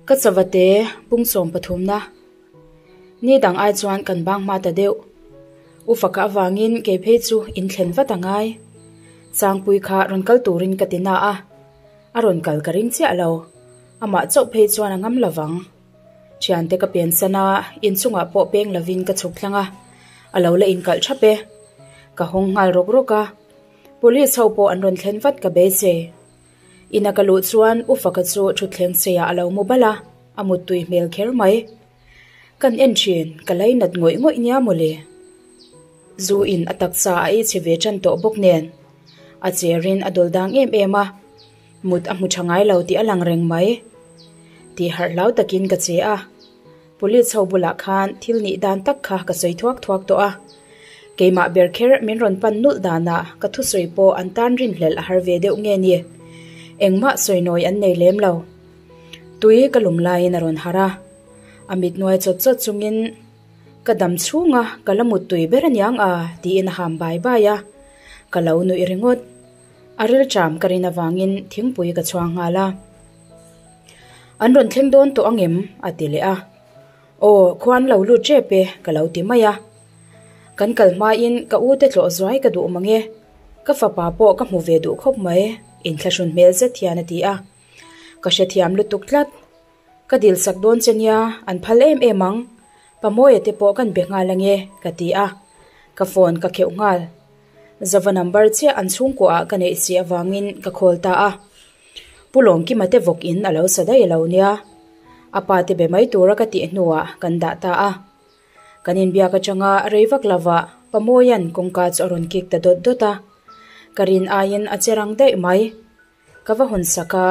Ka chavate pung sawm pathumna ni dang ai chuan kan bang hma ta deuh. U faka avangin kei phei chu in thlen vat a ngai. Changpui kha rawn kal turin ka ti na a, a rawn kal ka ring chiah lo. Amah chauh phei chuan a ngam lovang. Thiante ka pensan a, inchungah pawh peng lovin ka chhuk tlang a, a lo la inkalh thap e. Ka hawng nghal rawk rawk a, Police ho pawh an rawn thlen vat ka beisei. Ina ka luh chuan U Faka chu thutthleng seiah a lo mu bal a, a muttui hmel kher mai. Kan en thin, ka lainat ngawih ngawih nia mawle. Zu in a taksa a ei chhe ve tan tawh bawk nen. A cherin a dawl dang em em a, mut a hmu tha ngai lo tih a lang reng mai. Tih harh hlau takin ka che a, Police ho bulah khan thil nih dan tak kha ka sawi thuak thuak tawh a. Keimah ber kher min rawn pan nulh danah ka thusawi pawh an tan rinhlelh a har ve deuh nge ni? Engmah sawi nawi an nei lem lo. Tui ka lum laiin a rawn harh a, a mit nuai chawt chawt chungin ka dam chhunga ka la mut tui ber aniang a tiin a ham bai bai a, ka lo nuih ringawt. A rilṭam ka rin avangin thingpui ka chhuang nghal a. An rawn thleng dawn tawh angem? a ti leh a. Aw, khuan lo lut ṭep e, ka lo ti mai a. Kan kal hmain ka u te tlawh zuai ka duh mang e. Ka fapa pawh ka hmu ve duh khawp mai, inthlahrun hmel zet hian a ti a. Ka hrethiam lutuk tlat. Ka dil sak dawn che nia, an phal em em ang. Pamawia te pawh kan be nghal ange, ka ti a. Ka phone ka kheuh nghal. Zava number chiah an chhungkuaah ka neih si avangin ka call ta a. Pu Lawmkima te vawk in a lo sa daih lo nia. A pa te be mai tura ka tih hnuah kan dah ta a. Kan inbiak atanga rei vak lovah Pamuaia'n kawngka chu a rawn kik ta dawt dawt a. Ka rin aiin a che rang daih mai. Ka va hawn sak a,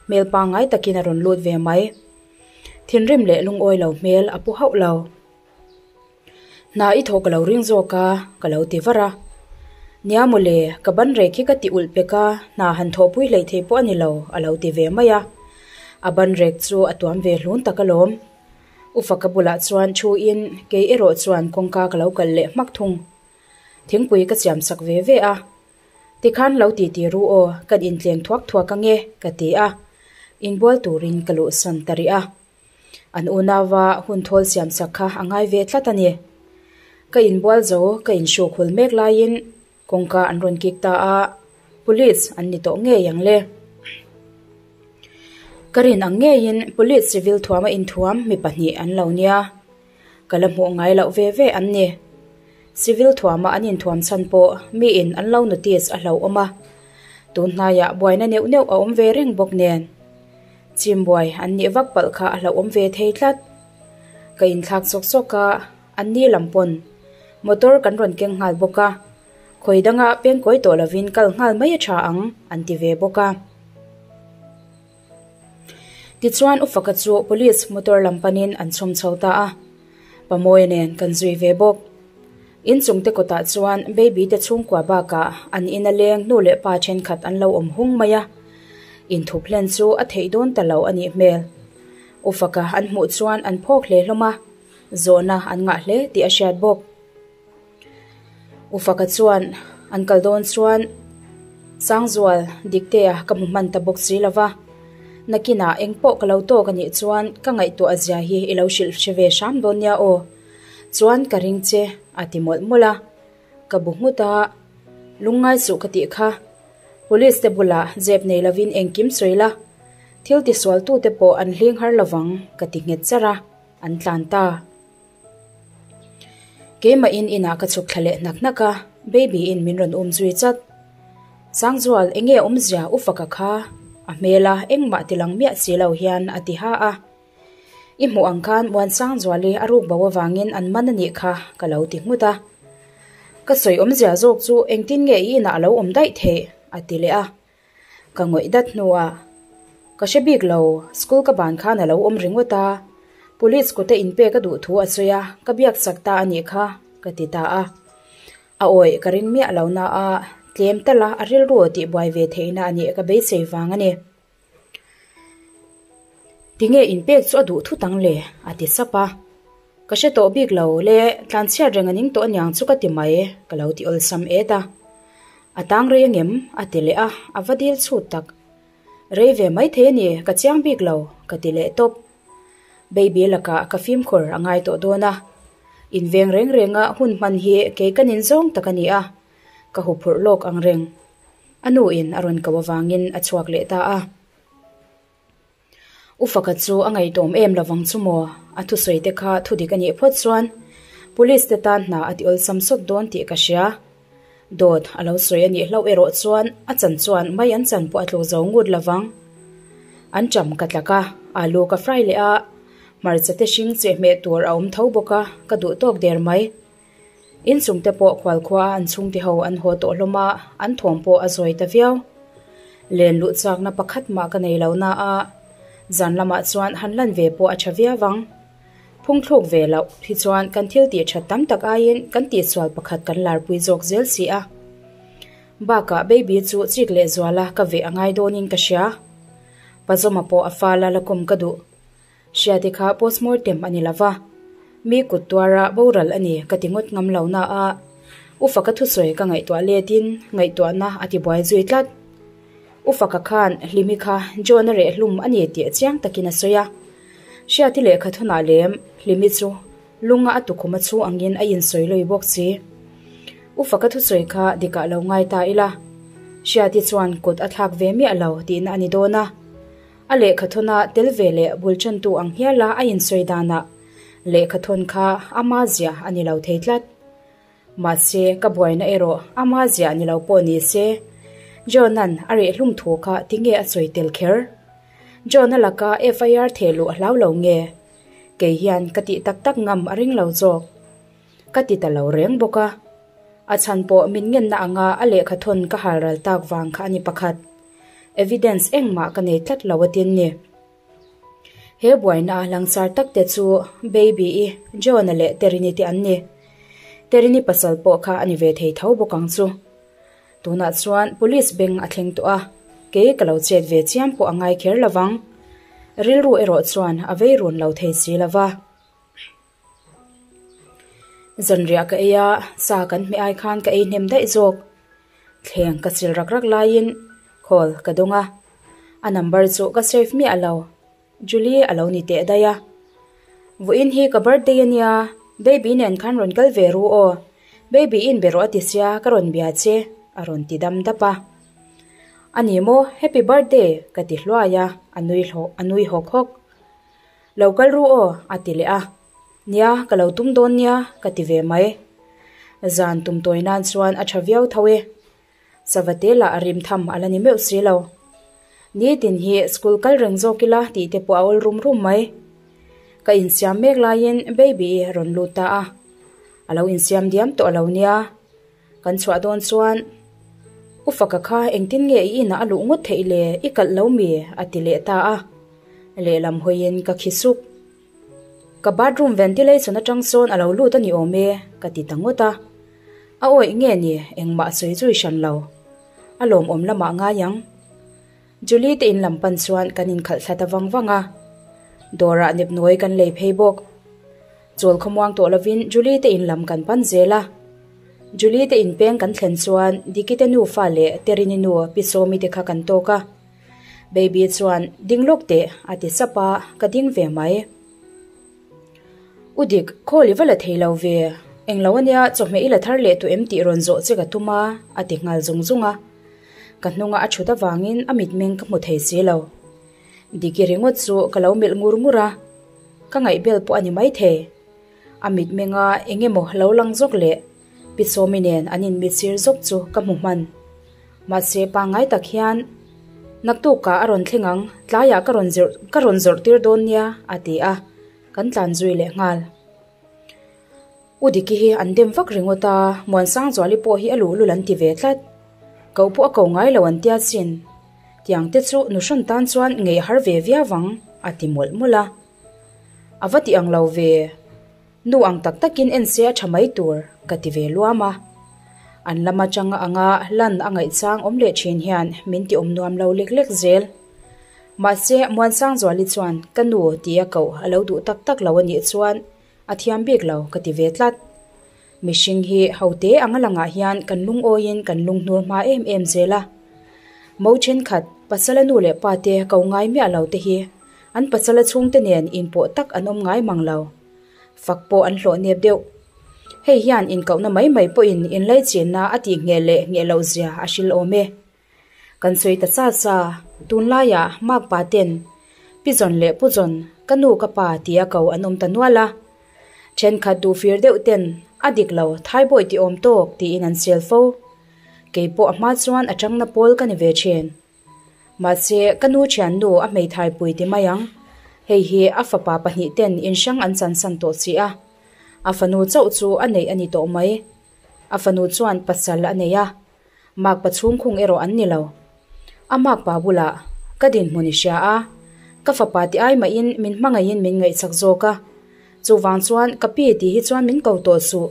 hmel pangngai takin a rawn lut ve mai. Thinrim leh lungawi lo hmel a pu hauh lo. Hna i thaw ka lo ring zawk a, ka lo ti var a. Nia mawle, ka ban rek hi ka ti ulh pek a, hna han thawhpui hleih thei pawh a ni lo, a lo ti ve mai a. A ban rek chu a tuam ve hlun tak alawm. U Faka bulah chuan thu in kei erawh chuan kawngka ka lo kal leh hmak thung. Thingpui ka siam sak ve ve a. Tikhan lo ti ti ru aw, kan intleng thuak thuak ange, ka ti a. Inbual turin ka luhsan ta rih a. An unauva hun thawl siam sak kha a ngai ve tlat a ni. Ka inbual zo, ka inhruk hul mek laiin kawngka an rawn kik ta a, Police an ni tawh ngei ang le. Ka rin ang ngeiin Police civil thuama inthuam mi pahnih an lo nia. Ka la hmuh ngai loh ve ve an ni. Civil thuama an inthuam chhan pawh miin an lo notice a hlauhawm a. Tun hnaiah buaina neuh neuh a awm ve reng bawk nen. Chimbuai an nih vak palh kha a hlauhawm ve thei tlat. Ka inthlak sawk sawk a, an ni lam pawn motor kan rawn keng nghal bawk a, khawi danga pengkawi tawh lovin kal nghal mai a tha ang an ti ve bawk a. Tichuan U Faka chu police motor lam panin an chhawm chho ta a, Pamawia nen kan zui ve bawk. Inchung te kawtah chuan baby te chhungkua bakah an ina leng nu leh pa thenkhat an lo awm hung mai a, inthup hlen chu a theih dawn ta lo a nih hmel. U Faka an hmuh chuan an phawk hle hlawm a, zawhna an ngah hle tih a hriat bawk. U Faka chuan an kal dawn chuan Sangzual Diktea ka hmu hman ta bawk si lo va, nakinah eng pawh ka lo tawk a nih chuan ka ngaihtuah zia hi i lo hrilh hre ve hram dawn nia aw. Chuan ka ring che, a ti mawlh mawlh a. Ka bu nghut a, Lungngai suh ka tih kha. Police te bulah zep nei lovin engkim sawi la, thil tisual tute pawh an hling har lovang, ka ti nghet char a, an tlan ta. Keimahin inah ka chhuk thla leh hnak hnak a, baby in min rawn um zui chat. Sangzual, enge awmzia u faka kha? A hmel a, engmah ti lang miah si lo hian a ti ha a. I hmuh ang khan Muansangzuali a ruk bo avangin an man a nih kha ka lo ti nghut a. Ka sawi awmzia zawk chu engtin nge i inah a lo awm daih theih? a ti leh a. Ka ngawih dat hnuah, Ka hre bik lo, school ka ban khan a lo awm ringawt a, police kute inpek a duh thu a sawi a, ka biak chak ta a nih kha, ka ti ta a. A awih ka ring miah lo na a, tlem tala a rilru tihbuai ve theihna a nih ka beisei vang a ni. Tinge inpek chu a duh thut ang le? a ti sap a. Ka hre tawh bik lo le, tlanchhiat reng a ning tawh aniang chu ka ti mai, ka lo ti awlsam et a. A tang rei angem? a ti leh a, a va dil chhut tak. Rei ve mai thei a ni, ka chiang bik lo, ka ti leh tawp. Baby lakah ka fimkhur a ngai tawh dawn a, inveng reng renga hun hman hi kei ka nin zawng tak a ni a, ka huphurh lawk ang reng. A nu in a rawn ko avangin a chhuak leh ta a. U Faka chu a ngaihtuam em lovang chu maw? A thusawi te kha thudik a nih phawt chuan Police te tan hna a ti awlsam sawt dawn tih ka hria. Dawt a lo sawi a nih hlauh erawh chuan a chan chuan mai an chan pawh a tluk zo ngut lovang. An cham ka tlak a, alu ka fry leh a, hmarcha te hring chehhmeh tur a awm tho bawk a, ka duh tawk der mai. Inchung te pawh khualkhua a an chhungte ho an haw tawh hlawm a, an thawm pawh a zawi ta viau. Len luh chakna pakhat mah ka nei lo na a, zan lamah chuan han lan ve pawh a tha viau ang. Phungthluk ve loh hi chuan kan thil tih that tam tak aiin kan tihsual pakhat kan larpui zawk zel si a. Bakah baby chu chik leh zuala ka veh a ngai dawnin ka hria. Pazawma pawh a fala la kawm ka duh. Hriati kha postmortem a ni lo va, mi kut tuara boral a ni ka ti ngawt ngam lo na a, U Faka thusawi ka ngaihtuah letin ngaihtuahna a ti buai zui tlat. U Faka khan Hlimi kha John-a reh hlum a ni tih chiang takin a sawi a. Hriati lehkha thunah lem Hlimi chu lunga a tukhum a chhu angin a insawi lawi bawk si. U Faka thusawi kha dikah lo ngai ta ila, Hriati chuan kut a thlak ve miah lo tihna a ni dawn a. A lehkhathawna tel ve leh bul chantu ang hiala a insawi danah lehkhathawn kha ama ziah a ni lo thei tlat. Mahse, ka buaina erawh ama ziah ni lo pawh ni se, John-a'n a rehhlum thu kha tinge a sawi tel kher? John-a laka FIR theh luh a hlau lo nge? Kei hian ka tih tak tak ngam a ring lo zawk. Ka ti ta lo reng bawk a. A chhan pawh min ngenna anga a lehkhathawn ka hal ral tak vang kha a ni pakhat. Evidence engmah ka nei tlat lo a tin ni. He buaina a langsar tak te chu Baby-i, John-a leh Terini te an ni. Terini pasal pawh kha a ni ve thei tho bawk ang chu. Tunah chuan Police beng a thleng tawh a, kei ka lo chet ve chiam pawh a ngai kher lovang. Rilru erawh chuan a vei run lo thei si lova. Zanriah ka ei a, sa kan hmeh ai khan ka ei hnem daih zawk. Thleng ka sil rak rak laiin call ka dawng a, a number chu ka save miah lo. Julie a lo ni teh daih a. Vawiin hi ka birthday a nia, baby nen khan rawn kal ve ru aw, baby in be rawh a ti sia ka rawn bia che a rawn ti dam dap a. A ni maw, happy birthday ka ti hluai a, a nui hlawh a nui hawk hawk. Lo kal ru aw, a ti leh a. Nia, ka lo tum dawn nia, ka ti ve mai. Zan tum tawi nan chuan a tha viau tho e. Savate lah a rim tham a la ni meuh si lo. Nitin hi school kal reng zawk ila tih te pawh a awl rum rum mai. Ka insiam mek laiin Baby-i a rawn lut ta a. A lo insiam diam tawh a lo nia. Kan chhuah dawn chuan, U Faka kha engtin nge i inah a luh ngawt theih le, i kalh lo mi? a ti leh ta a. Lehlam hawiin ka khi sup. Ka bathroom ventilation atang sawn a lo lut a ni awm e, ka ti ta ngawt a. A awih nge ni, engmah sawi zui hran lo. A lawmawm lamah ngai ang. Julie te in lam pan chuan kan inkhalh thla ta vang vang a. Dawrah nepnawi kan lei phei bawk. Chawl khawmuang tawh lovin Julie te in lam kan pan zel a. Julie te in peng kan thlen chuan Diki te nufa leh Terini nu Pi Sawmi te kha kan tawk a. Baby chuan ding lawk teh a ti sap a, ka ding ve mai. U Dik, khawl i va la thei lo ve. Englo ania chawhmeh i la thar leh tawh em tih rawn zawh che ka tum a, a ti nghal zung zung a. Ka hnunga a thut avangin a mitmeng ka hmu thei si lo. Diki ringawt chu ka lo melh ngur ngur a, ka ngaihbel pawh a ni maithei. A mitmenga eng emaw lo lang zawk leh Pi Sawmi nen an inmitsir zawk chu ka hmu hman. Mahse pangngai tak hian, Naktukah a rawn thleng ang, tlaiah ka rawn zirh ka rawn zawrh tir dawn nia, a ti a, kan tlan zui leh nghal. U Diki hi an dem vak ringawt a, Muansangzuali pawh hi a luhlul an ti ve tlat. Koh pawh a ko ngai lo an tia chin. Tiang te chu nu hran tan chuan ngei a har ve viau ang, a ti mawlh mawlh a. A va ti ang lo ve. Nu ang tak takin en se a tha mai tur, ka ti ve luam a. An lam atanga anga lan a ngaihchang awm leh thin hian min ti awm nuam lo lek lek zel. Mahse, Muansangzuali chuan ka nu tia koh a lo duh tak tak lo a nih chuan A thiam bik lo ka ti ve tlat. Mihring hi hote anga langah hian kan lungawiin kan lunghnur hma em em zel a. Mo thenkhat, pasala nu leh pa te ko ngai miah lo te hi An pasala chhungte nen inpawh tak an awm ngai mang lo. Fak pawh an hlawh nep deuh. Hei hian inkohna mai mai pawhin inlaichinna a tih ngheh leh ngheh loh zia a hril awm e. Kan sawi ta sa sa, tunlaiah makpa ten Pi Zawn leh Pu Zawn, ka nu ka pa tia ko an awm ta nual a. Thenkhat duhfir deuh ten a dik lo Thaibawi ti awm tawk tiin an sel fo. Kei pawh a hma chuan a tangna pawl ka ni ve thin. Mahse ka nu thiannu a hmeithai pui ti mai ang. Hei hi a fapa pahnih ten inhrang an chansan tawh si a. A fanu chauh chu a neih a ni tawh mai. A fanu chuan pasal a nei a. Makpa chhungkhung erawh an ni lo. A makpa bulah ka dinhmun i hria a, ka fapa ti ai mahin min hmangaihin min ngaihchak zawk a. Chuvang chuan ka pi tih hi chuan min ko tawh suh.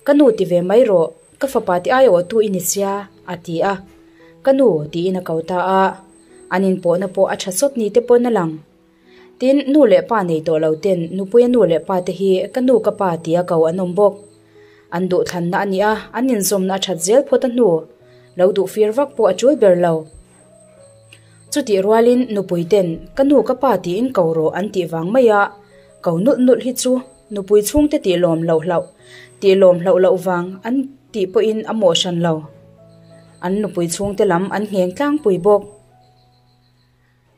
Ka nu ti ve mai rawh, ka fapa ti ai awhtu i ni sia, a ti a. Ka nu tiin a ko ta a. An inpawhna pawh a tha sawt ni te pawn a lang. Tin, nu leh pa nei tawh lo ten nupuia nu leh pa te hi ka nu ka pa tia ko an awm bawk. An duhthlanna a ni a, an inzawmna a that zel phawt a hnu. Lo duh fir vak pawh a tul ber lo. Chutih rualin nupui ten ka nu ka pa tiin ko rawh an tih vang mai a, ko nulh nulh hi chu nupui chhungte tih lawm loh hlauh, tih lawm hlauh loh vang an tih pawhin a mawh hran lo. An nupui chhungte lam an ngheng tlangpui bawk.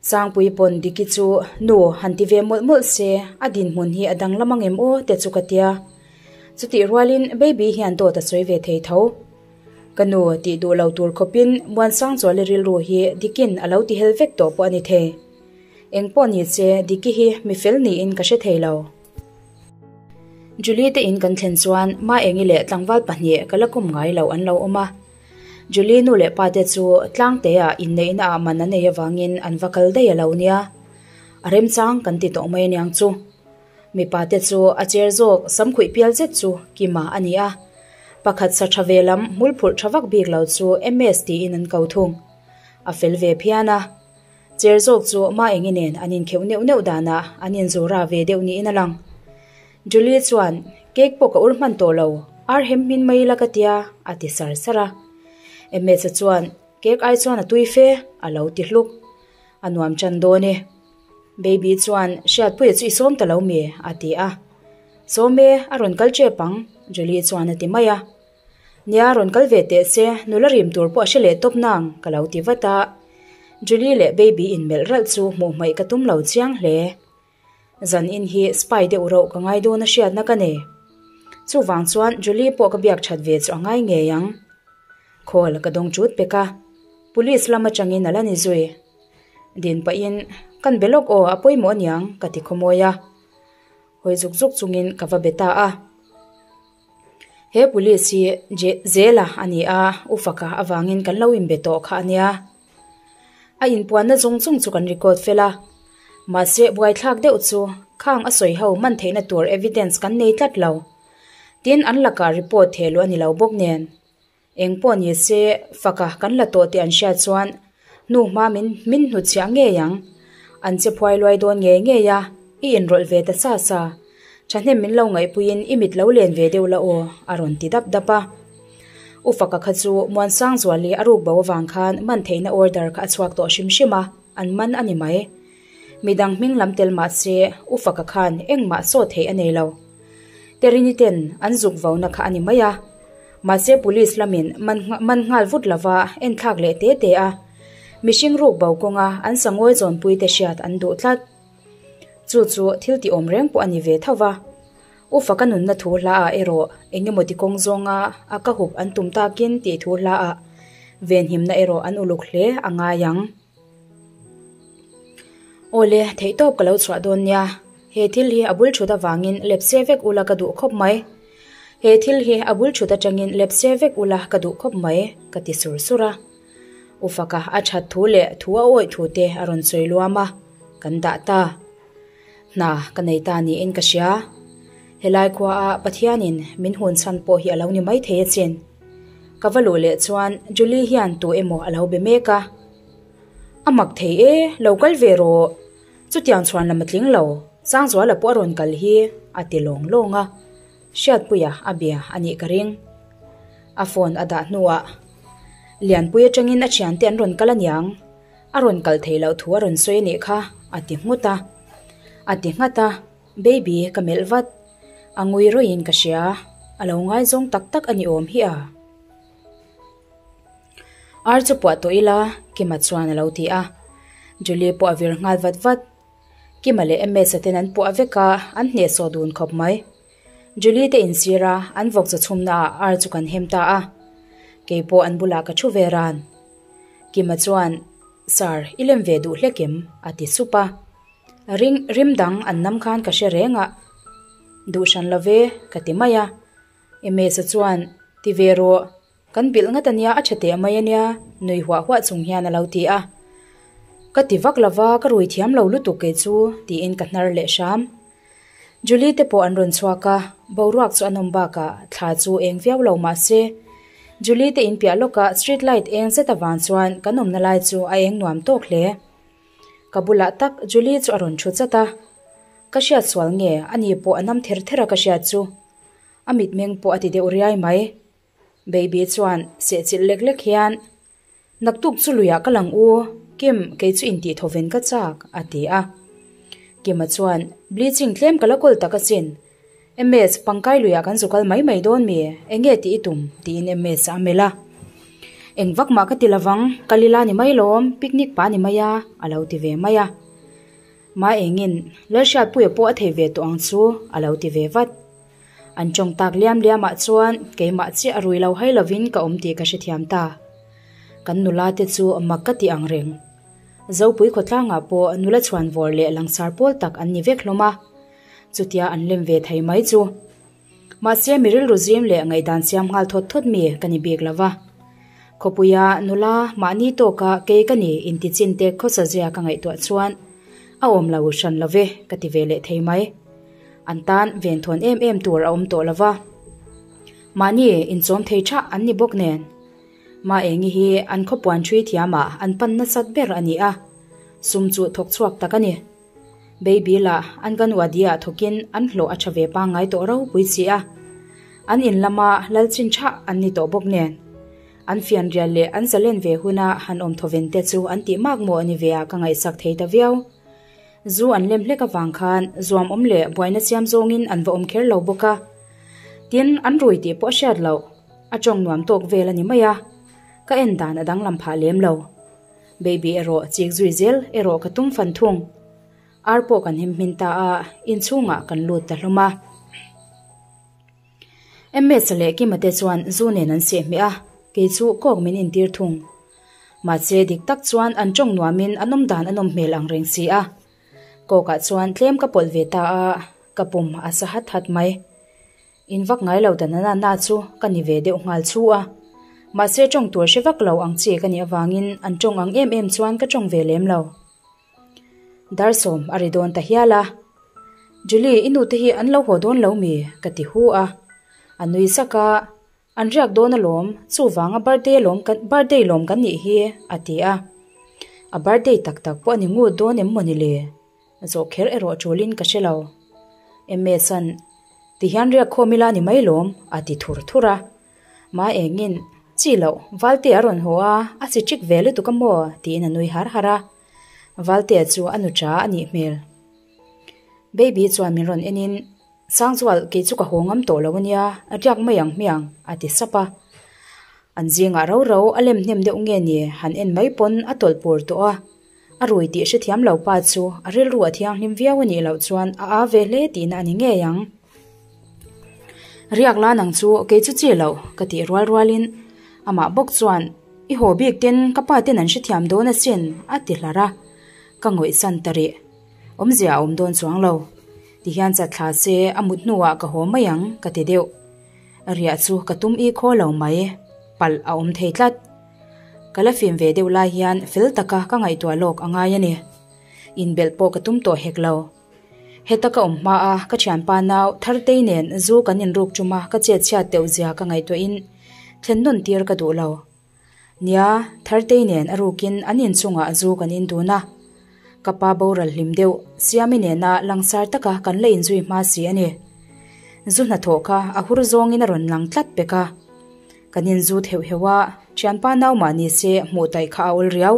Sangpui pawn Diki chu nu han ti ve mawlh mawlh se a dinhmun hi a danglam ang em aw te chu ka tia. Chutih rualin Baby hian dawt a sawi ve thei tho. Ka nu tih duh lo tur khawpin Muansangzuali rilru hi Dikin a lo ti hel vek tawh pawh a ni thei. Eng pawh ni che Diki hi mi fel niin ka hre thei lo. Julie te in kan thlen chuan Maengi leh tlangval pahnih ka la kawm ngai lo an lo awm a. Julie nu leh pa te chu tlangte-ah inneihna ah man an nei avangin an va kal daih a lo nia. A remchang kan ti tawh mai aniang chu. Mipa te chu a cher zawk samkhuih pial zet chu Kima a ni a. Pakhat sa tha ve lam hmul phurh tha vak bik lo chu MS tiin an ko thung. A fel ve phian a. Cher zawk chu Maengi nen an inkheuh neuh neuh danah an inzura ve deuh niin a lang. Julie chuan, Cake pawh ka ur hman tawh lo, ar hem hmin mai ila ka tia, a ti sar sar a. Emmet-a chuan, Cake ai chuan a tui fe, a lo ti hluk. A nuam tan dawn e. Baby chuan, Hriatpuia chu i sawm ta lo mi? a ti a. Sawm e, a rawn kal tep ang, Julie chuan a ti mai a. Nia, rawn kal ve teh se, nula rim tur pawh a hre leh tawp nang, ka lo ti vat a. Julie leh Baby inmelh ralh chu hmuh hmaih ka tum lo chiang hle. Zan in hi spy deuh rauh ka ngai dawn a hriatna ka nei. Chuvang chuan Julie pawh ka biak that ve chu a ngai ngei ang. Call ka dawng chut pek a, Police lam atangin a la ni zui. Din pahin, Kan be lawk aw, a pawimawh aniang, ka ti khawmawi a. Hawi zuk zuk chungin ka va be ta a. He Police hi Zela a ni a, U Faka avangin kan lo inbe tawh kha a nia. A inpuanna zawng zawng chu kan record fel a, mahse buaithlak deuh chu khang a sawi ho man theihna tur evidence kan nei tlat lo. Tin, an lakah report theh luh a ni lo bawk nen. Eng pawh ni se faka kan la tawh tih an hriat chuan hnu hma min min hnutchhiah ngei ang. An che phuai luai dawn ngei ngei a, i inrawlh ve ta sa sa. Thahnem min lo ngaihpuiin i mit lo len ve deuh la aw, a rawn ti dap dap a. U Faka kha chu Muansangzuali a ruk bo avang khan man theihna order kha a chhuak tawh hrim hrim a, an man a ni mai. Midang hming lam tel mah se U Faka khan engmah sawt theih a nei lo. Terini ten an zuk vona kha a ni mai a. Mahse police lamin man man nghal vut lova enthlak leh te te a. Mihring ruk bo kawnga an sangawi zawnpui te hriat an duh tlat. Chu chu thil ti awm reng pawh a ni ve tho va. U Faka nunna thu hla ah erawh eng emaw ti kawng zawnga a ka hup an tum takin tih thu hla ah venhimna erawh an uluk hle a ngai ang. Awle, theihtawp ka lo chhuah dawn nia. He thil hi a bul thut avangin lepse vek ula ka duh khawp mai. He thil hi a bul thut atangin lepse vek ula ka duh khawp mai, ka ti sur sur a. U Faka a that thu leh thu a awih thu te a rawn sawi luam a, kan dah ta. Hna ka nei ta niin ka hria. Helai khuaah Pathianin min hun chhan pawh hi a lo ni mai thei achin. Ka va luh leh chuan Julie hian tu emaw a lo be mek a. A mak thei e, lo kal ve rawh. Chutiang chhuan lam a tling lo, Sangzuala pawh a rawn kal hi a ti lawng lawng a. Hriatpuia a bia a nih ka ring. A phone a dah hnuah Lianpui atangin a thiante an rawn kal aniang. A rawn kal theih loh thu a rawn sawi a nih kha, a ti nghut a. A ti nghat a, Baby ka melh vat. A ngui rawih in ka hria, a lo ngaizawng tak tak a ni awm hi a. Ar chu puah tawh ila, Kima chuan a lo ti a. Julie pawh a vir nghal vat vat. Kima leh Ms-a ten an puah vek a, an hnehsawh dun khawp mai. Julie te insir a, an vawk chaw chhumna ah ar chu kan hem ta a. Kei pawh an bulah ka thu ve ran. Kima chuan, Sir, i lem ve duh hlek em? a ti sup a. Ring, rim dang an nam khan ka hre reng a. Duh hran lo ve, ka ti mai a. Ms-a chuan, Ti ve rawh. Kan bilh ngat ania, a tha teh mai ania, nui huah huah chung hian a lo ti a. Ka ti vak lova, ka rui thiam lo lutuk kei chu, tiin ka hnar leh hram. Julie te pawh an rawn chhuak a, boruak chu a nawm bakah thla chu eng viau lo mah se, Julie te in piah lawkah street light eng zet avang chuan kan awmna lai chu a eng nuam tawk hle. Ka bulah tak Julie chu a rawn thu chat a, ka hriat sual nge ani pawh a nam ther ther a ka hriat chu. A mitmeng pawh a ti deuh riai mai. Baby chuan sehchilh lek lek hian, Naktuk chu luiah ka lang u, Kim, kei chu intih thawven ka chak, a ti a. Kima chuan, Bleaching tlem ka la kawl tak asin. MS, pangkai luiah kan zu kal mai mai dawn mi? Enge tih i tum? tiin MS a melh a. Eng vak mah ka ti lovang, kal ila ni mai lawm, picnic pah ni mai a, a lo ti ve mai a. Ma engin, Lalhriatpuia pawh a thei ve tawh ang chu, a lo ti ve vat. An tawng tak liam liamah chuan keimah chiah a rui lo hai lovin ka awm tih ka hrethiam ta. Kan nula te chu mak ka ti ang reng. Zopui khawtlangah pawh nula chhuanvawr leh langsar pawl tak an ni vek hlawm a, chutia an lem ve thei mai chu. Mahse mi rilru zim leh ngaihdan siam nghal thawt thawt mi ka ni bik lova. Khawpuia nula mahni tawka kei ka ni intichin te khawsa zia ka ngaihtuah chuan a awm lo hran love ka ti ve leh thei mai. An tan venthawn em em tur a awm tawh lo va, mahni inchawm thei tha an ni bawk nen. Maengi hi an khawpuan ṭhui thiamah an pan nasat ber a ni a, sum chu thawk chhuak tak a ni. Baby lah an kan uadiah thawkin an hlawh a ṭha ve pangngai tawh ropui si a, an in lama lal chin tha an ni tawh bawk nen. An fianrial leh an zalen ve huna han awm thawven te chu an tih mak maw a ni ve a ka ngaihsak thei ta viau. Zu an lem hlek avang khan zuam awm leh buaina siam zawngin an va awm kher lo bawk a. Tin, an rui tih pawh a hriat loh. A tawng nuam tawk vel a ni mai a. Ka en dan a danglam phah lem lo. Baby erawh chik zui zel erawh ka tum fan thung. Ar pawh kan him hmin ta a, inchhungah kan lut ta hlawm a. MS leh Kima te chuan zu nen an sehhmeh a, kei chu kawk min intir thung. Mahse dik tak chuan an tawng nuamin an awm dan a nawm hmel ang reng si a. Kawkah chuan tlem ka pawlh ve ta a, ka pum a sa hat hat mai. In vak ngai lo dan a na chu ka ni ve deuh nghal chu a. Mahse tawng tur hre vak lo ang chi ka nih avangin an tawng ang em em chuan ka tawng ve lem lo. Dar sawm a ri dawn ta hial a. Julie, i nute hi an lo haw dawn lo mi? ka ti hu a. A nui sak a, An riak dawn alawm, chuvanga birthday lawm kan birthday lawm kan nih hi, a ti a. A birthday tak tak pawh a ni ngut dawn em mawni le? Zawh kher erawh tulin ka hre lo. MS-a'n, Tihian riak khawm ila ni mai lawm, a ti thur thur a. Ma engin, Chi loh, Valtea a rawn haw a, a si ṭik ve lutuk a maw? tiin a nui har har a. Valtea chu a nu ṭa a nih hmel. Baby chuan min rawn enin, Sangzual, kei chu ka haw ngam tawh lo ania, a riak mai ang hmiang, a ti sap a. An zingah ro ro a lem hnem deuh nge ni, han en mai pawn a tawlh pur tawh a. A rui tih hrethiam lo pa chu a rilru a thianghlim viau a nih loh chuan a â ve hle tihna a ni ngei ang. Riak la nang chu kei chu chi loh, ka tih rual rualin amah bawk chuan, I haw bik ten ka pa ten an hrethiam dawn asin, a ti hlar a. Ka ngawihsan ta rih. Awmzia a awm dawn chuang lo. Tihian chat thla se a mut hnuah ka haw mai ang ka ti deuh. Riah chu ka tum i khaw lo mai, palh a awm thei tlat. Ka la fim ve deuh lai hian fel taka ka ngaihtuah lawk a ngai a ni. Inbelh pawh ka tum tawh hek lo. Heta ka awm hma a ka thianpa nau Thartei nen zu kan inruk ṭuma ka chet chhiat deuh zia ka ngaihtuahin thlen nawn tir ka duh lo. Nia, Thartei nen a rukin an inchungah zu kan in dun a. Ka pa boral hlim deuh, Siami nena langsar taka kan la inzui hma si a ni. Zu hnathawh kha a hur zawngin a rawn lang tlat pek a. Kan inzu theuh heuh a, thianpa nau mah ni se hmuh taih kha a awl riau.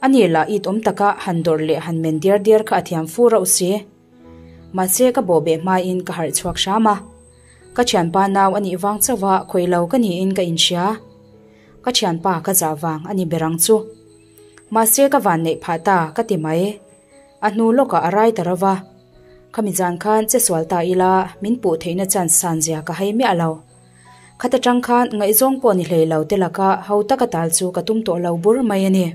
A ni lah it awm taka han dawrh leh han men diar diar kha a thiam fu rauh si. Mahse ka bawhbeh hmain ka harh chhuak hram a. Ka thianpa nau a nih vang chauh a khawih lo ka niin ka inhria. Ka thianpa ka zah vang a ni ber ang chu. Mahse ka van neih phah ta ka ti mai. A hnu lawkah a rai ta ro va. Khami zan khan che sual ta ila min puh theihna chance san zia ka hai miah lo. Khata tang khan ngaihzawng pawh ni hlei lo te laka ho taka tal chu ka tum tawh lo bur mai a ni.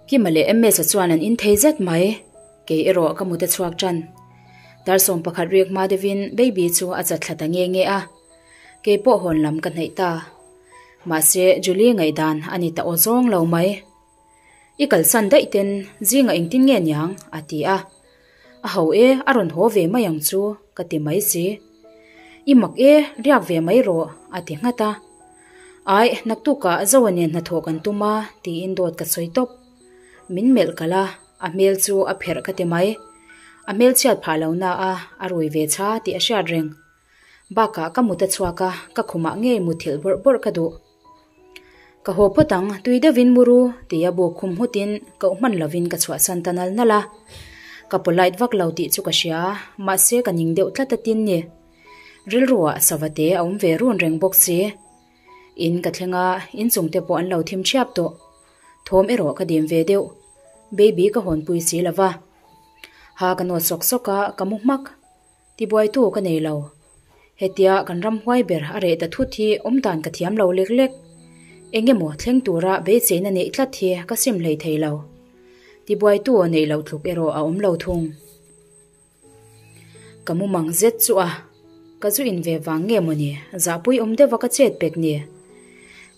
Kima leh Ms-a chuan an in thei zet mai. Kei erawh ka mut a chhuak tan. Dar 11 riak hma deuhin Baby chu a chat thla ta nge nge a. Kei pawh hawn lam ka hnaih ta. Mahse Julie ngaihdan a ni ta aw zawng lo mai. I kalsan daih ten zingah engtin nge niang? a ti a. A ho e, a rawn haw ve mai ang chu, ka ti mai si. I mak e, riak ve mai rawh, a ti nghat a. Aih, naktukah Zoa nen hnathawh kan tum a, tiin dawt ka sawi tawp. Min melh kalh a, a hmel chu a pherh ka ti mai. A hmel chhiat phah lo na a, a rui ve tha tih a hriat reng. Bakah ka mut a chhuak a, ka khumah ngei muthilh bawrh bawrh ka duh. Ka haw phawt ang, tui deuhin mu ru, tia buk khum nghutin koh hman lovin ka chhuahsan ta nal nal a. Ka polite vak lo tih chu ka hria, mahse ka ning deuh tlat a tin ni. Rilruah savate a awm ve run reng bawk si. In ka thleng a, inchungte pawh an lo thim thiap tawh. Thawm erawh ka dim ve deuh. Baby ka hawnpui si lova. Ha ka nawt sawk sawk a, ka mu hmak. Tibuaitu ka nei lo. Hetia kan ram huai ber a reh ta thut hi awm dan ka thiam lo lek lek. Eng emaw thleng tura beiseina neih tlat hi ka sim hlei thei lo. Tibuaitu neih loh tluk erawh a awm lo thung. Ka mumang zet chu a, ka zu in ve vang nge mawni zahpui awm deuha ka chet pek ni.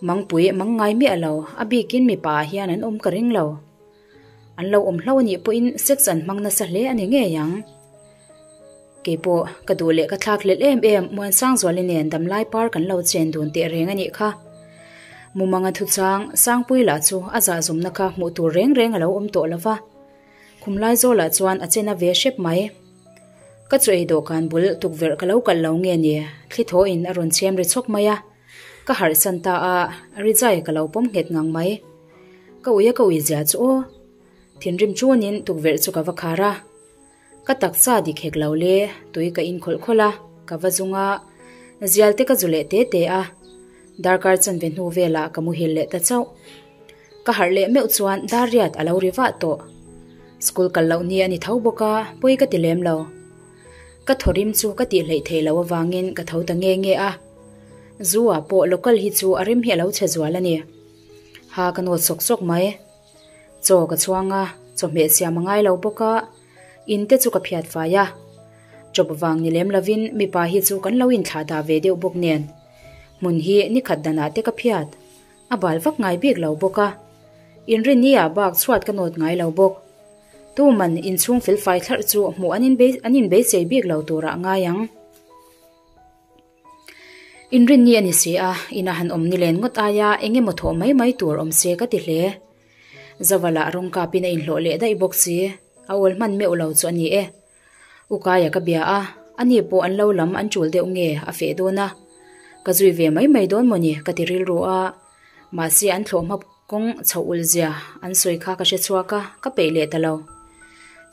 Mangpui mang ngai miah lo, a bikin mipa ah hian an awm ka ring lo. An lo awm hlo anih pawhin sex an hmang nasa hle a ni ngei ang. Keipawh ka duh leh ka thlak hlelh em em Muansangzuali nen damlai par kan lo chen dun teh reng a nih kha. Mumanga thuchang Sangpui lah chu a zahzumna kha hmuh tur reng reng a lo awm tawh lo va. Khumlai zawlah chuan a chen a ve hrep mai. Ka chu ei dawhkan bul tukverh ka lo kalh lo nge ni, thli thawhin a rawn chhem ri chhawk mai a. Ka harh san ta a, rizai ka lo pawm nghet ngang mai. Ka ui a ka ui zia chu aw. Thinrim chuanin tukverh chu ka va khar a. Ka taksa dik hek lo le, tui ka in khawlh khawlh a, ka va zung a, zial te ka zu leh te te a. Darkar chanve hnu velah ka muhil leh ta chauh. Ka harh leh meuh chuan dar riat a lo ri vah tawh. School kal loh ni a ni tho bawk a, pawi ka ti lem lo. Ka thaw rim chu ka tih hleih theih loh avangin ka tho ta nge nge a. Zu ah pawh local hi chu a rim hi a lo chhe zual a ni. Ha ka nawt sawk sawk mai. Chaw ka chhuang a, chawhmeh siam a ngai lo bawk a, in te chu ka phiat fai a. Chawp vang ni lem lovin mipa hi chu kan lo inthlah dah ve deuh bawk nen. Hmun hi nikhat danah te ka phiat. A bal vak ngai bik lo bawk a. Inrinni ah bak chhuat ka nawt ngai lo bawk. Tuman inchhung felfai thlarh chu hmuh an an inbeisei bik lo turah ngai ang. Inrinni a ni si a, ina han awm ni len ngawt aia eng emaw thawh mai mai tur awm se ka ti hle. Zavala rawng kapin a inhlawh leh daih bawk si, a awl hman meuh lo chu a ni e. Ukaia ka bia a, ani pawh an lo lam an tul deuh nge a feh dawn a. Ka zui ve mai mai dawn mawni ka ti rilru a, mahse an thlawh hma kawng chhoh ulh zia an sawi kha ka hre chhuak a, ka peih leh ta lo.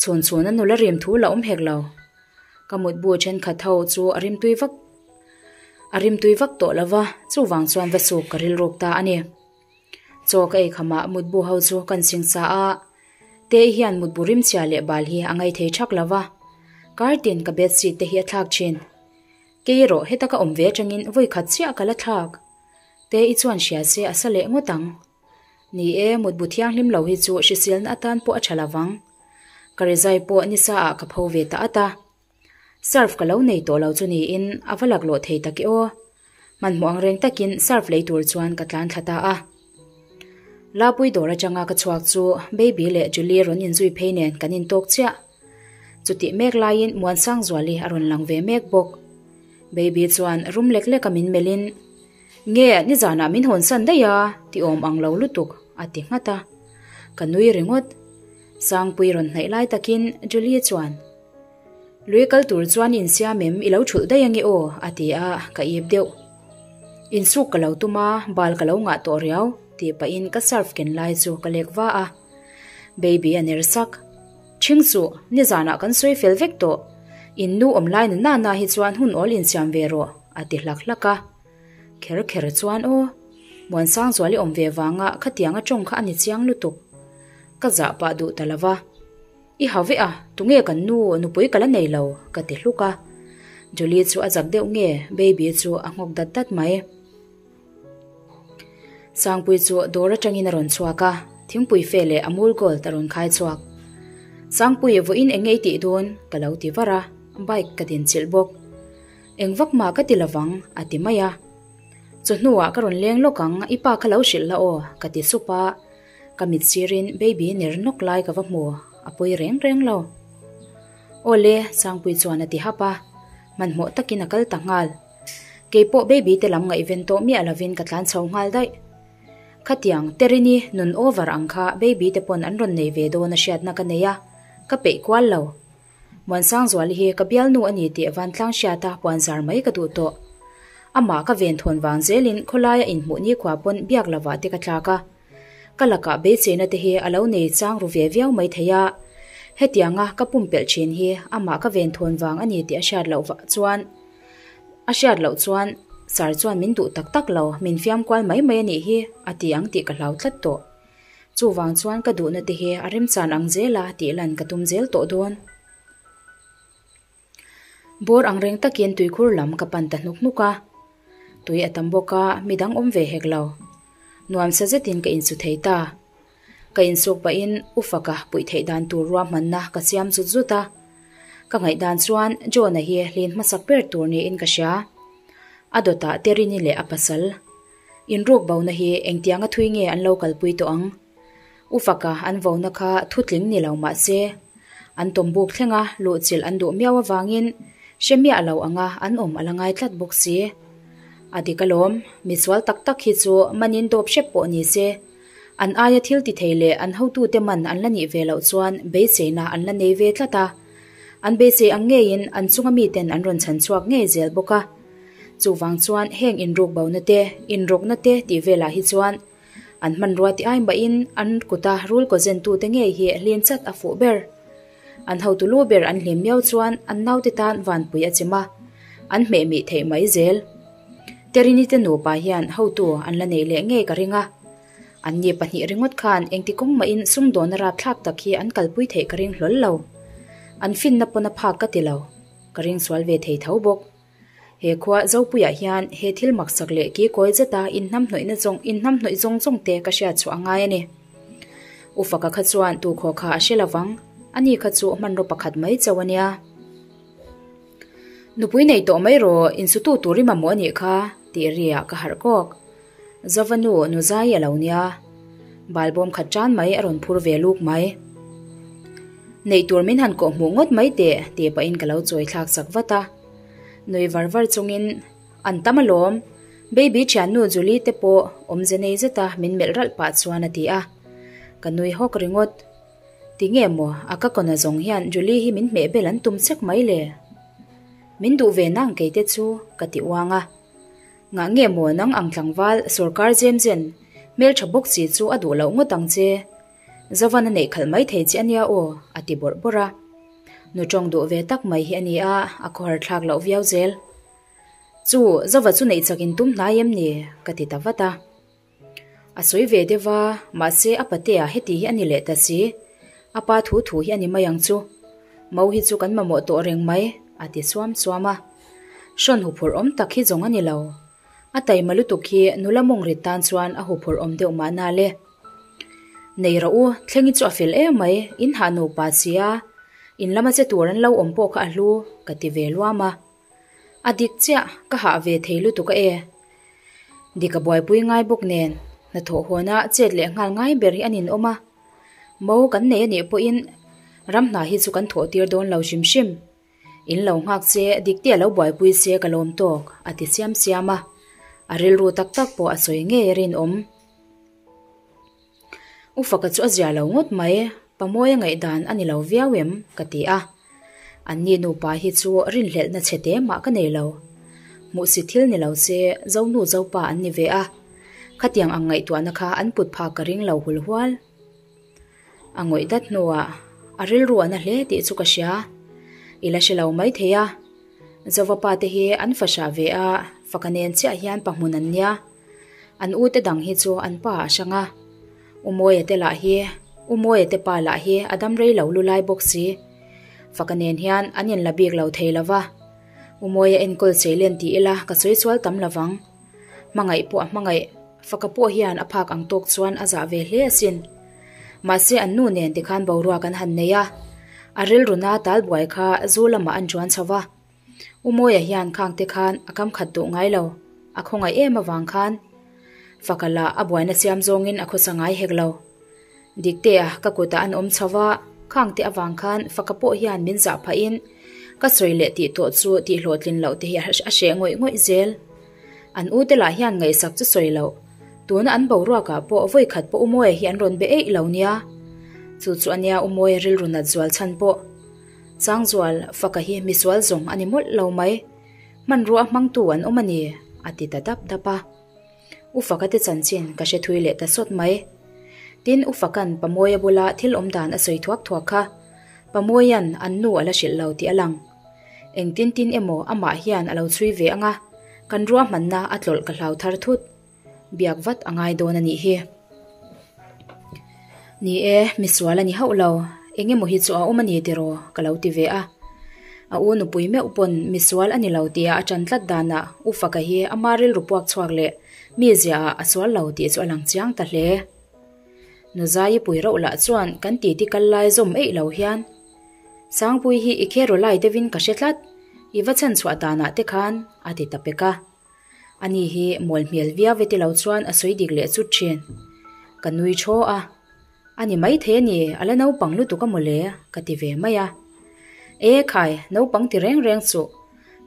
Chhun chhun a nula rim thu la awm hek lo. Ka mutbu thenkhat ho chu a rimtui vak a rimtui vak tawh lo va, chuvang chuan va suk ka rilruk ta a ni. Chaw ka ei khamah mutbu ho chu kan singsa a, Tei hian mutbu rimchhia leh bal hi a ngaih thei thak lo va, kartin ka bedsheet te hi a thlak thin. Kei erawh heta ka awm ve atangin vawi khat chiah ka la thlak. Tei chuan hria se a sa leh ngawt ang. Ni e, mutbu thianghlim lo hi chu hriselna atan pawh a tha lo vang. Ka rizai pawh nisa ah ka pho ve ta at a. Surf ka lo nei tawh lo chu niin a va laklawh thei tak e aw. Hmanhmawh ang reng takin surf lei tur chuan ka tlan thla ta a. Lapui dawr atanga ka chhuak chu Baby leh Julie rawn inzui phei nen kan intawk chiah. Chutih mek laiin Muansangzuali a rawn lang ve mek bawk. Baby chuan rum lek lek a min melhin, Nge nizanah min hawnsan daih a, ti awm ang lo lutuk, a ti nghat a. Ka nui ringawt. Sangpui rawn hnaih lai takin Julie chuan, Lui kal tur chuan insiam em i lo thulh daih ange aw, a ti a, ka ip deuh. Insuk ka lo tum a, bal ka lo ngah tawh riau, tih pahin ka surf ken lai chu ka lek va a. Baby a ner sak. Ṭhing suh, nizanah kan sawi fel vek tawh. In nu awm lai na na hi chuan hun awl insiam ve rawh, a ti hlak hlak a. Kher kher chuan aw, Muansangzuali awm ve vanga khatianga ṭawng kha a ni chiang lutuk. Ka zah pah duh ta lo va. I ha veh a, tunge kan nu nupui ka la nei lo, ka ti hluk a. Julie chu a zak deuh nge, baby chu a nghawk dat dat mai. Sangpui chu dawr atangin a rawn chhuak a, thingpui fe leh Amul Gold a rawn khai chhuak. Sangpui, vawiin eng nge i tih dawn? ka lo ti var a, bike ka din chilh bawk. Eng vak mah ka ti lovang, a ti mai a. Chawhnuah ka rawn leng lawk ang, i pa kha lo hrilh la aw, ka ti sup a. Ka mit sirin baby ner nawk lai ka va hmu, a pawi reng reng lo. Aw le, Sangpui chuan a ti hap a, hmanhmawh takin a kal ta nghal. Kei pawh baby te lam ngaihven tawh miah lovin ka tlan chho nghal daih. Khatiang, Terini nun over ang kha baby te pawn an rawn nei ve dawn a hriatna ka nei a, ka peih kual lo. Muansangzuali hi ka bialnu a ni tih vantlang hriata puanzar mai ka duh tawh. Amah ka venthawn vang zelin khawlaia inhmuh nikhua pawn biak lovah te ka tlak a. Ka lakah beiseina te hi a lo nei chang ru ve viau mai thei a. Hetianga ka pumpelh thin hi amah ka venthawn vang a ni tih a hriat loh chuan a hriat loh chuan Sir chuan min duh tak tak lo, min fiam kual mai mai a nih hi a ti ang tih ka hlau tlat tawh. Chuvang chuan ka duhna te hi a remchan ang zel a tih lan ka tum zel tawh dawn. Bawr ang reng takin tuikhur lam ka pan ta hnuk hnuk a. Tui a tam bawk a, midang awm ve hek lo. Nuamsa zetin ka insu thei ta. Ka insuk pahin U Faka puih theih dan tur ruahmanna ka siam zut zut a. Ka ngaihdan chuan John-a hi hlin hmasak ber tur niin ka hria. A dawtah Terini leh a pasal. Inruk bona hi engtianga thui nge an lo kalpui tawh ang? U Faka an vona kha thutling ni lo mah se, an tawmbuk thlenga luhchilh an duh miau avangin hre miah lo anga an awm a la ngai tlat bawk si. A dik alawm, misual tak tak hi chu manin dawp hrep pawh ni se, an aia thil ti thei leh an hotute man an la nih ve loh chuan beiseina an la nei ve tlat a. An beisei ang ngeiin an chunga miten an rawn chhan chhuak ngei zel bawk a. Chuvang chuan heng inruk bona te, inrawkna te tih velah hi chuan an hmanrua ti ai mahin an kuta rul kaw zentute ngei hi hlin chat a fuh ber. An hotu lu ber an hlim miau chuan an naute tan vanpui a chim a, an hmeh mih theih mai zel. Terini te nupa hian hotu an la neih leh ngei ka ring a. Anni pahnih ringawt khan engti kawng mahin sumdawnna rapthlak tak hi an kalpui theih ka ring hlawl lo. An finna pawn a phak ka ti lo. Ka ring sual ve thei tho bawk. He khua Zopuiah hian he thil maksak leh kikawi zeta inhnamhnawihna zawng inhnamhnawih zawng zawng te ka hriat chhuah a ngai a ni. U Faka kha chuan tukhaw kha a hre lovang, ani kha chu hmanraw pakhat mai chauh a nia. Nupui nei tawh mai rawh, insutu tur i mamawh a nih kha, tih riah ka harh kawk. Zova nu nu zai a lo nia. Balbawm khat tan mai a rawn phur ve luk mai. Neih tur min han kawh hmuh ngawt mai teh tih pahin ka lo chawi thlak sak vat a. Nui var var chungin an tam alawm, baby thiannu Julie te pawh awmze nei zeta min melh ralh pah chuan a ti a. Ka nui hawk ringawt. Ti nge maw a ka kawna zawng hian Julie hi min hmeh bel an tum chek mai le? Min duh ve nang kei te chu ka ti uang a. Ngah nge maw nang ang tlangval sawrkar zem zen hmeltha bawk si chu a duh loh ngawt ang che. Zovan a neih khalh mai thei che ania aw, a ti bawrh bawrh a. Nu tawng duh ve tak mai hi a ni a, a khawhar thlak loh viau zel. Chu, Zova chu neih chak in tum hnai em ni? ka ti ta vat a. A sawi ve deuh va, mahse a patea heti hi a ni leh ta si. A pa thu thu hi a ni mai ang chu. Mo hi chu kan mamawh tawh reng mai, a ti suam suam a. Hrawn huphurh awm tak hi zawng a ni lo. A taima lutuk hi nula mawng rit tan chuan a huphurh awm deuh mahna le. Nei rawh u, Thlengi chu a fel em mai, in hah nupa si a, in lama che tur an lo awm pawh kha a hlu, ka ti ve luam a. A dik chiah, ka hah ve thei lutuk a e. Dik a buaipui ngai bawk nen, hnathawh huana chet leh nghal ngai ber hi a ninawm a. Mo kan nei a nih pawhin ram hna hi chu kan thawh tir dawn lo hrim hrim. In lo nghak che, dikte a lo buaipui che ka lawm tawk, a ti siam siam a. A rilru tak tak pawh a sawi ngei a rinawm. U Faka chu a zia lo ngawt mai, Pamawia ngaihdan a ni lo viau em? ka ti a. Anni nupa hi chu rinhlelhna chhe te mah ka nei lo. Hmuhsi thil ni lo se Zonu Zopa an ni ve a, khatiang ang ngaihtuahna kha an put phak ka ring lo hul hual. A ngawih dat hnuah A rilru a na hle tih chu ka hria. I la hre lo maithei a. Zova pa te hi an fa hrah ve a, faka nen chiah hian pa hmun an nia. An u te dang hi chu an pa a hrang a. U Mawia te lah hi, U Mawia te pa lah hi a dam rei lo lu lai bawk si. Faka nen hian an inla bik lo thei lo va. U Mawia enkawl chei len ti ila ka sawi sual tam lo vang. Hmangaih pawh a hmangaih, Faka pawh hian a phak ang tawk chuan a zah ve hle asin. Mahse an nu nen tikhan boruak an han nei a, a rilruna talbuai kha zu lamah an ṭuan chho va. U Mawia hian khangte khan a kam khat duh ngai lo, a khawngaih em avang khan Faka lah a buaina siam zawngin a khawsa ngai hek lo. Diktea ka kutah an awm chho va, khangte avang khan Faka pawh hian min zah phahin ka sawi leh tih tawh chu tih hlawhtlin loh te hi a hreh ngawih ngawih zel. An ute lah hian ngaihsak chu sawi loh. Tuna an boruakah pawh vawi khat pawh U Mawia hi an rawn be eih lo nia. Chu chu ania U Mawia rilru nat zual chhan pawh. Changzual, Faka hi misual zawng a ni mawlh lo mai. Hmanrua hmangtu an awm a ni, a ti ta dap dap a. U Faka te chanchin ka hre thui leh ta sawt mai. Tin, U Faka'n Pamawia bula thil awm dan a sawi thuak thuak kha. Pamawia'n an nu a la hrilh lo tih a lang. Engtin tin emaw amah hian a lo chhui ve ang a, kan ruahmanna a tlawlh ka hlau thar thut. Biak vat a ngai dawn a nih hi. Ni e, misual a ni hauh lo, eng emaw hi chu a awm a ni tiraw ka lo ti ve a. A u nupui meuh pawn misual a ni lo tia a ṭan tlat danah U Faka hi ama rilru puak chhuak leh mi ziaah a sual lo tih chu a lang chiang ta hle. Nuzaii pui rauh lah chuan kan titi kal lai zawm eih lo hian Sangpui hi i kheraw lai deuhin ka hre tlat, i va chhan chhuah danah te khan a ti ta pek a. Ani hi mawl hmel viau e ti lo chuan a sawi dik leh chut thin. Ka nui thaw a, A ni maithei a ni, a la naupang lutuk a mawle, ka ti ve mai a. E khai, naupang ti reng reng suh,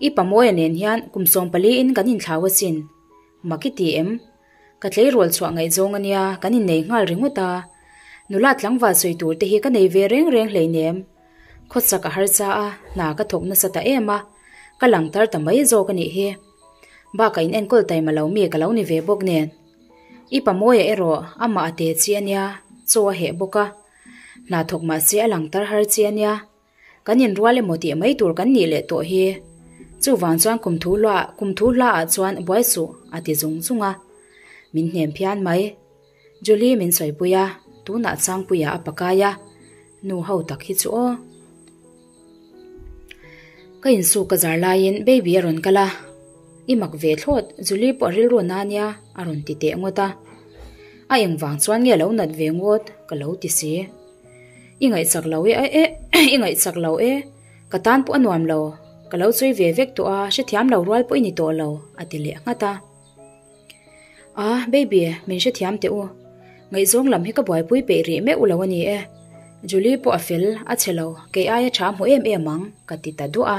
i pamawia nen hian kum 14 in kan inthlau asin. Mak i ti em? Ka tleirawl chhuah ngaihzawng a nia, kan innei nghal ringawt a. Nula tlangval sawi tur te hi ka nei ve reng reng hleinem. Khawchak a harsa a, hna ka thawk nasa ta em a, ka lang tar ta mai zawk a nih hi. Bakah in enkawl taima lo mi ka lo ni ve bawk nen. I pamawia erawh amah a te chi a nia, chaw a heh bawk a. Hna thawk mahse a lang tar har chi a nia. Kan inrual emaw tih mai tur kan nih leh tawh hi. Chuvang chuan kum thu hla kum thu hla ah chuan buai suh a ti zung zung a. Min hnem phian mai. Julie min sawipui a, tunah Sangpuia a pakai a, nu ho tak hi chu aw. Ka insuk ka zar laiin baby a rawn kal a, i mak ve thlawt, Julie pawh a rilru na nia a rawn ti teh ngawt a. A engvang chuan nge a lo nat ve ngawt ka lo ti si. I ngaihchak lo e e i ngaihchak lo e, ka tan pawh a nuam lo, ka lo chhui ve vek tawh a, hrethiam lo rual pawh i ni tawh lo a ti leh nghat a. A, baby, min hrethiam teh u. Ngaihzawng lam hi ka buaipui peih rih meuh lo a ni e. Julie pawh a fel, a chhe lo, kei aia tha hmu em em ang, ka ti ta duah a.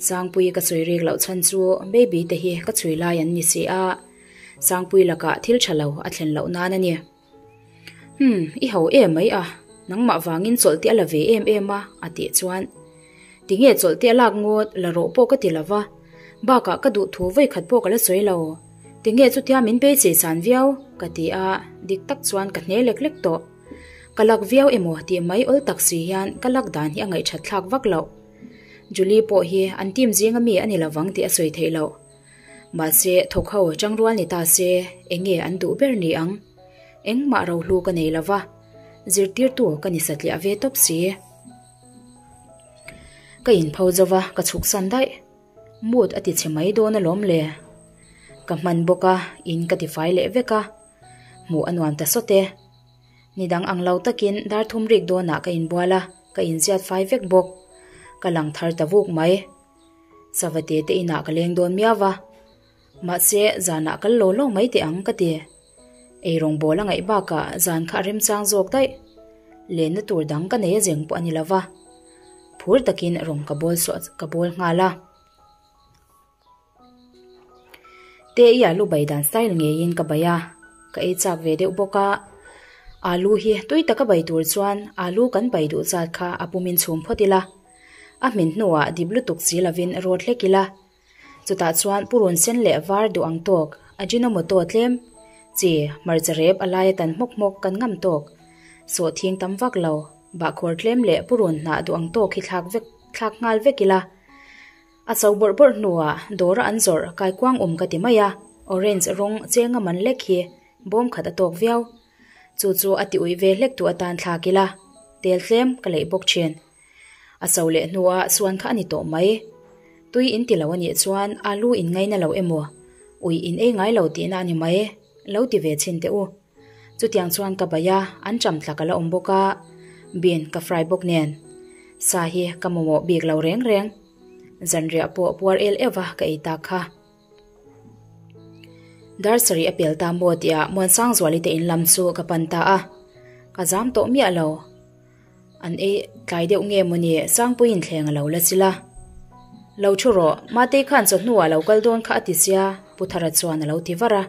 Sangpui ka sawi rik loh chhan chu baby te hi ka chhui lai an ni si a, Sangpui lakah thil tha lo a thlen loh nan a ni. Umm, i ho em mai a, nangmah vangin chawlh te a la ve em em a, a tih chuan. Tinge chawlh te a lak ngawt, la rawh pawh ka ti lo va, bakah ka duh thu vawi khat pawh ka la sawi lo. Tinge chutia min beisei san viau, ka ti a, dik tak chuan ka hne lek lek tawh. Ka lak viau emaw tih mai awl tak si hian ka lak dan hi a ngaihthat thlak vak loh. Julie pawh hi an team zinga mi a ni lovang tih a sawi theih loh. Mahse, thawk ho changrual ni ta se, eng nge an duh ber ni ang? Engmah rohlu ka nei lo va, zirtirtu ka ni satliah ve tawp si. Ka inpho zo va, ka chhuksan daih. Mood a ti chhe mai dawn alawm le. Ka hman bawk a, in ka tifai leh vek a. Hmuh a nuam ta sawt e. Ni dang ang lo takin dar thum rik dawnah ka inbual a, ka inziat fai vek bawk. Ka lang thar ta vuk mai. Savate te inah ka leng dawn miau va, mahse zanah kal law law mai teh ang ka ti. Eirawng bawl a ngaih bakah zan kha a remchang zawk daih. Lenna tur dang ka nei a zeng pawh a ni lo va. Phur takin rawng ka bawl suah ka bawl nghal a. Te i alu bai dan style ngeiin ka bai a, ka ei chak ve deuh bawk a. Alu hi tui taka bai tur chuan alu kan bai duh zat kha a pumin chhum phawt ila. A hmin hnuah dip lutuk si lovin rawt hlek ila. Chutah chuan purun sen leh var duh ang tawk, Ajinomoto tlem, chi, hmarcha rep a laia tan hmawk hmawk kan ngam tawk. Sawhthing tam vak lo. Bahkhawr tlem leh purun hnah duh ang tawk hi thlak vek thlak nghal vek ila. A cho bawrh bawrh hnuah dawra an zawrh kaikuang awm ka ti mai a, orange rawng chenga man lek hi bawm khat a tawk viau. Chu chu a ti uih ve hlek tu atan thlak ila, tel tlem ka leih bawk thin. A cho leh hnuah suan kha a ni tawh mai. Tui in ti lo a nih chuan alu in ngaina lo emaw, ui in ei ngai lo tihna a ni mai, lo ti ve chhin teh u. Chutiang chuan ka bai a, an cham tla ka la awm bawk a, bean ka fry bawk nen. Sa hi ka mamawh bik lo reng reng. Zanriah pawh puar el euh a ka ei tak kha. Dar sarih a pel ta maw tihah Muansangzuali te in lam chu ka pan ta a, ka zam tawh miah lo. An ei tlai deuh nge mawni Sangpuiin thleng a lo la chil a. Lo thu rawh, Matei khan chawhnuah lo kal dawn kha a ti sia, Pu Thara chuan a lo ti var a.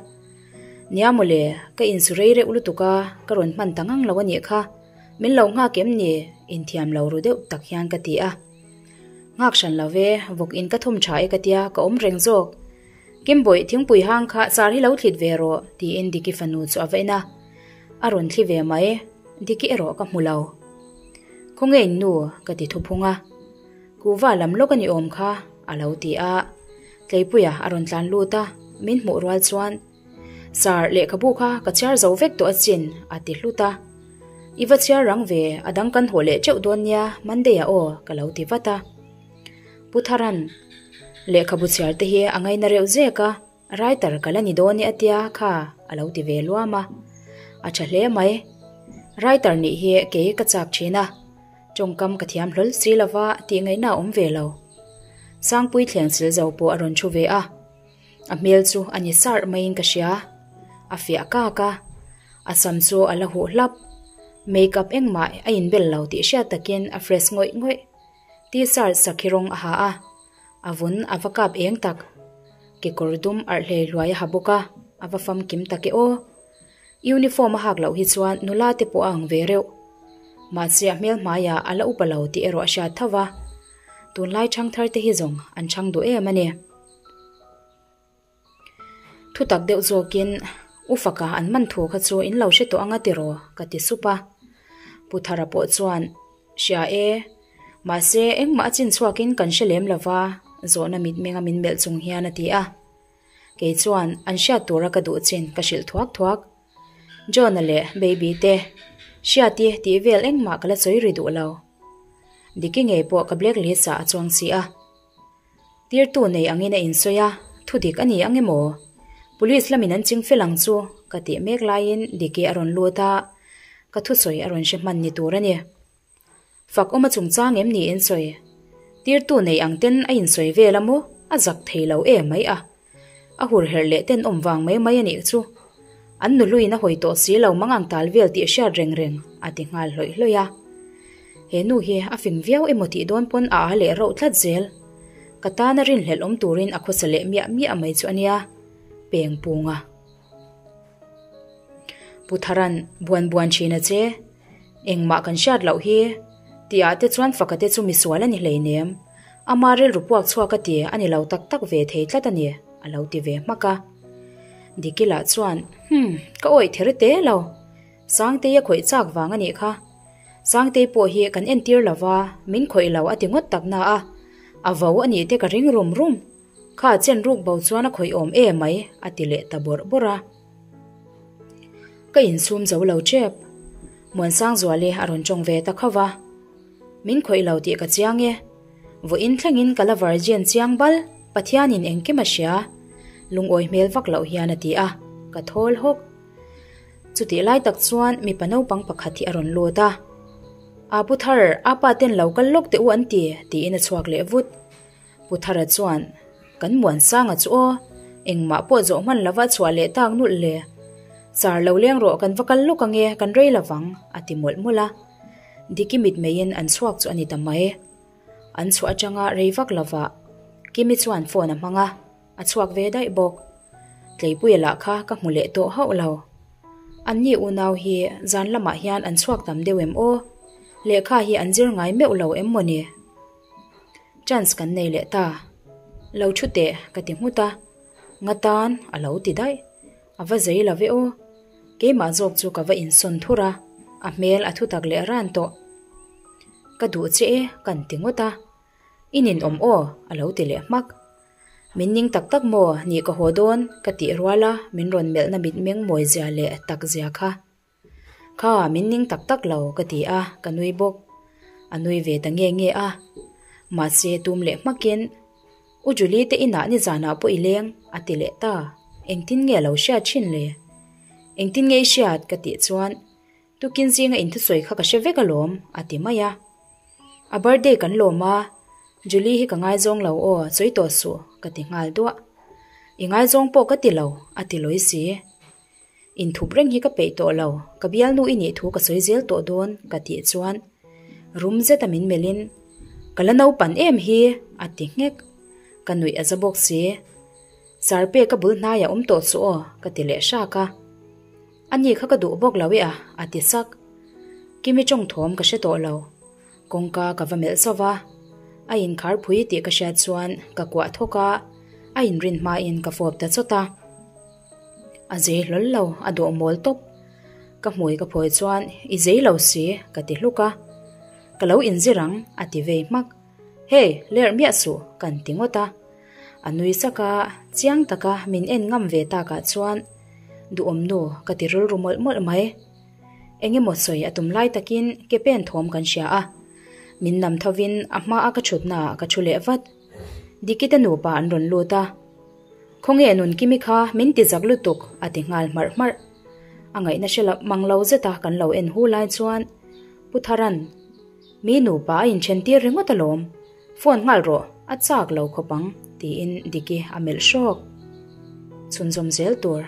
Nia mawle, ka insu rei reuh lutuk a, ka rawn hman ta ngang lo a nih kha. Min lo nghak em ni? Inthiam lo ru deuh tak hian ka ti a. Nghak hran lo ve, vawk in ka thawm tha e ka tia, ka awm reng zawk. Kimbawih, thingpui hang kha char hi lo thlit ve rawh, tiin Diki fanu chu a va en a. A rawn thli ve mai, Diki erawh ka hmu lo. Khawnge in nu? ka ti thuphung a. Kuhva lam lawk a ni awm kha, a lo ti a. Tleipuia a rawn tlan lut a, min hmuh rual chuan, Sir, lehkhabu kha ka chhiar zo vek tawh asin, a ti hlut a. I va chhiar rang ve, a dang kan hawh leh teuh dawn nia, Monday-ah aw, ka lo ti vat a. Pu Tharan, Lehkhabu chhiar te hi a ngaina reuh zek a, writer ka la ni dawn e a tia kha a lo ti ve luam a. A tha hle mai. Writer nih hi kei ka chak thin a, tawngkam ka thiam hlawl si lova tih ngaihna a awm ve lo. Sangpui thleng sil zo pawh a rawn thu ve a. A hmel chu a ni sarh maiin ka hria. A fiah kak a, a sam chu a la huh hlap. Make up engmah a inbel lo tih hriat takin a fresh ngawih ngawih. T-shirt sakhi rawng a ha a, a vun a va kap eng tak. Kekawr dum arh hlei hluai a ha bawk a, a va famkim tak e aw. Uniform a hak loh hi chuan nula te pawh a ang ve reuh. Mahse a hmel hmaiah a la upa lo tih erawh a hriat tho va. Tunlai thangthar te hi zawng an chhang duh em a ni. Thu tak deuh zawkin, U Faka an man thu kha chu in lo hre tawh anga tiraw? ka ti sup a. Pu Thara pawh chuan, Hria e, mahse engmah a chin chhuakin kan hre lem lova, zawhna mitmenga min melh chung hian a ti a. Kei chuan an hriat tura ka duh chin ka hrilh thuak thuak. John-a leh Baby te, Hriati tih vel engmah ka la sawi ri duh lo. Diki ngei pawh ka blacklist-ah a chuang si a. Tirtu nei angin a insawi a, thu dik a ni ang emaw? Police lamin an ching fel ang chu ka tih mek laiin Diki a rawn lut a, ka thusawi a rawn hre hman ni tur a ni. Fak awm a chungchang em ni insawi? Tirtu nei ang ten a insawi vel a maw? A zak thei lo em mai a. A hur herh leh ten awm vang mai mai a nih chu. An nuhluin a hawi tawh si lo mang ang tal vel tih hriat reng reng a ti nghal hlawih hlawih a. He nu hi a fing viau emaw tih dawn pawn a a leh rauh tlat zel. Ka tana rinhlelh awm turin a khawsa leh miah miah mai chu a nia. Peng punga. Pu Tharan buan buan thin a che. Engmah kan hriat loh hi. Tihah te chuan faka te chu misual a ni hleinem. Ama rilru puak chhuak a ti a ni lo tak tak ve thei tlat a ni, a lo ti ve hmak a. Dikila chuan, Hum, ka awih ther te lo. Sangtei a khawih chak vang a nih kha. Sangtei pawh hi kan entir lo va, min khawih lo a ti ngawt tak na a. A vo a nih te ka ring rum rum. Kha chen ruk bo chuan a khawih awm e mai, a ti leh ta bawrh bawrh a. Ka insum zo lo tep. Muansangzuali a rawn tawng ve ta kho va. Min khawih lo tih ka chiang e. Vawiin thlengin ka la virgin chiang bal, Pathianin engkim a hria. Lungawi hmel vak loh hian a ti a, ka thawl hawk. Chutih lai tak chuan mipa naupang pakhat hi a rawn lut a. Aa Pu Thar, a pa ten lo kal lawk teh u an ti, tiin a chhuak leh vut. Pu Thara chuan, Kan Muansanga chu aw, engmah pawh zawh hman lova chhuah leh tak nulh le. Sar lo leng rawh kan va kal lawk ange, kan rei lovang, a ti mawlh mawlh a. Diki mitmeiin an chhuak chu a ni ta mai. An chhuah atanga rei vak lovah Kimi chuan phone a hmang a, a chhuak ve daih bawk. Tleipuia lah kha ka hmu leh tawh hauh lo. Anni unau hi zan lamah hian an chhuak tam deuh em aw? Lehkha hi an zir ngai meuh lo em maw ni? Chance kan nei leh ta. Lo thu teh ka ti nghut a, Ngatan a lo ti daih. A va zei lo ve aw. Keimah zawk chu ka va insawn thur a, a hmel a thutak leh ran tawh. Ka duh che e kan ti ngawt a. I ninawm aw a lo ti leh hmak. Min ning tak tak maw nih ka haw dawn ka tih rual a min rawn melhna mitmeng mawi zia leh tak zia kha. Kha min ning tak tak lo ka ti a, ka nui bawk. A nui ve ta nge nge a. Mahse tum leh hmakin U Julie te inah nizanah pawh i leng a ti leh ta. Engtin nge a lo hriat thin le? Engtin nge i hriat ka tih chuan Tukin zinga inthusawi kha ka hre vek alawm a ti mai a. A birthday kan lawm a, Julie hi ka ngaizawng lo aw, sawi tawh suh ka ti nghal duah. I ngaizawng pawh ka ti lo a ti lawi si. Inthup reng hi ka peih tawh lo, ka bialnu i nih thu ka sawi zel tawh dawn ka tih chuan rum zeta min melhin Ka la naupan em hi a ti nghek. Ka nuih a za bawk si. Sarpe ka bul hnaiah awm tawh suh aw ka ti leh hrak a. A ni kha ka duh bawk lo e a a ti sak. Kimi tawng thawm ka hre tawh lo. Kawngka ka va melh zauh va, a inkhar phui tih ka hriat chuan ka kuah thawk a, a inrin hmain ka fawp ta chawt a. A zei hlawl lo, a dawh mawl tawp. Ka hmui ka phawi chuan i zei lo si ka ti hluk a. Ka lo inzir ang a ti vei hmak. Hey, lerh miah suh kan ti ngawt a. A nui sak a, chiang taka min en ngam ve takah chuan duhawm nu ka ti rilru mawlh mawlh mai. Eng emaw sawi a tum lai takin ke pen thawm kan hria a, min nam thovin a hmaa ka thutnaah ka thu leh vat. Dikite nupa an rawn lut a, Khawnge Nunkimi kha min ti zak lutuk a ti nghal hmarh hmarh. A ngaihna hre lo mang lo zeta kan lo en hu lai chuan Pu Tharan, Mi nupa a inthen tir ringawt alawm, phone nghal rawh, a chak lo khawp ang tiin Diki a melh hrawk. Chhunzawm zel tur.